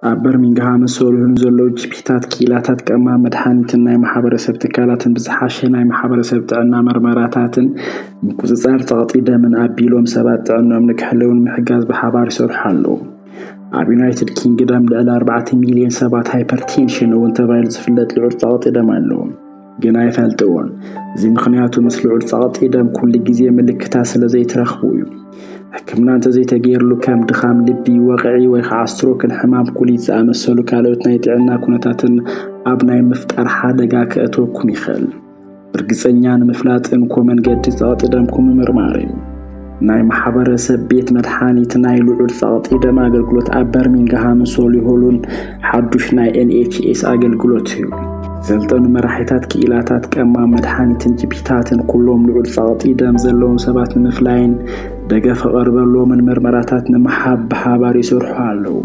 ኣብ በርሚንግሃምን ሶሊሆን ዘለዉ ጂፒታት፣ ክኢላታት ቀማም መድሓኒትን ናይ ማሕበረሰብ ትካላትን ብዝሓሸ ናይ ማሕበረሰብ ጥዕና መርመራታትን ምቁፅፃር ፀቕጢ ደምን ኣቢሎም ሰባት ጥዕኖም ንክሕልውን ምሕጋዝ ብሓባር ይሰርሑ ኣለዉ። ኣብ ዩናይትድ ኪንግደም ልዕሊ ኣርባዕተ ሚልዮን ሰባት ሃይፐርቴንሽን እውን ተባሂሉ ዝፍለጥ ልዑል ፀቕጢ ደም ኣለዎም። ግን ኣይፈልጥዎን። እዚ ምኽንያቱ ምስ ልዑል ጸቕጢ ደም ኩሉ ግዜ ምልክታት ስለ ዘይትረኽቡ እዩ። ሕክምና እንተዘይተገይርሉ ከም ድኻም ልቢ፣ ወቕዒ ወይ ከዓ ስትሮክን ሕማም ኩሊት ዝኣመሰሉ ካልኦት ናይ ጥዕና ኩነታትን ኣብ ናይ ምፍጣር ሓደጋ ከእትወኩም ይኽእል። ብርግጸኛ ንምፍላጥ እንኮ መንገዲ ጸቕጢ ደምኩም ምምርማር እዩ። ናይ ማሕበረሰብ ቤት መድሓኒት ናይ ልዑል ጸቕጢ ደም ኣገልግሎት ኣብ በርሚንግሃምን ሶሊሆሉን ሓዱሽ ናይ ኤንኤችኤስ ኣገልግሎት እዩ። ሰልጠኑ መራሒታት ክኢላታት ቀማም መድሓኒትን ጂፒታትን ኩሎም ልዑል ጸቕጢ ደም ዘለዎም ሰባት ንምፍላይን ደገፍ ክቐርበሎምን መርመራታት ንምሃብ ብሓባር ይሰርሑ ኣለዉ።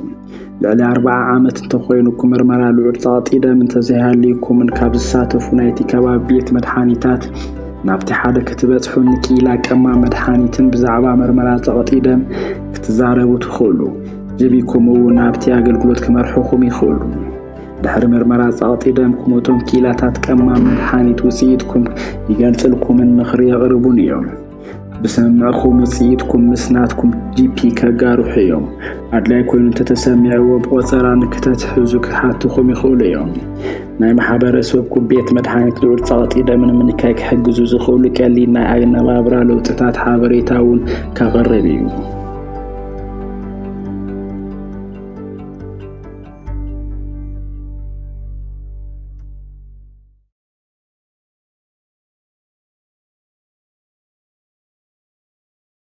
ልዕሊ ኣርብዓ ዓመት እንተኾይኑኩም፣ ምርመራ ልዑል ጸቕጢ ደም እንተዘይሃልዩኩምን ካብ ዝሳተፉ ናይቲ ከባቢ ቤት መድሓኒታት ናብቲ ሓደ ክትበጽሑ፣ ንክኢላ ቀማም መድሓኒትን ብዛዕባ ምርመራ ጸቕጢ ደም ክትዛረቡ ትኽእሉ። ጀቢኩም እውን ናብቲ ኣገልግሎት ክመርሑኹም ይኽእሉ። ድሕሪ ምርመራ ጸቕጢ ደምኩም፣ እቶም ክኢላታት ቀማም መድሓኒት ውጽኢትኩም ይገልጽልኩምን ምኽሪ የቕርቡን እዮም። ብሰምዕኹም ውጽኢትኩም ምስ ናትኩም ጂፒ ከጋርሑ እዮም። ኣድላይ ኮይኑ እንተተሰሚዕዎ፣ ብቆጸራ ንክተትሕዙ ክሓትኹም ይኽእሉ እዮም። ናይ ማሕበረሰብኩም ቤት መድሓኒት ልዑል ጸቕጢ ደም ንምንካይ ክሕግዙ ዝኽእሉ ቀሊል ናይ ኣነባብራ ለውጥታት ሓበሬታ እውን ከቕርብ እዩ።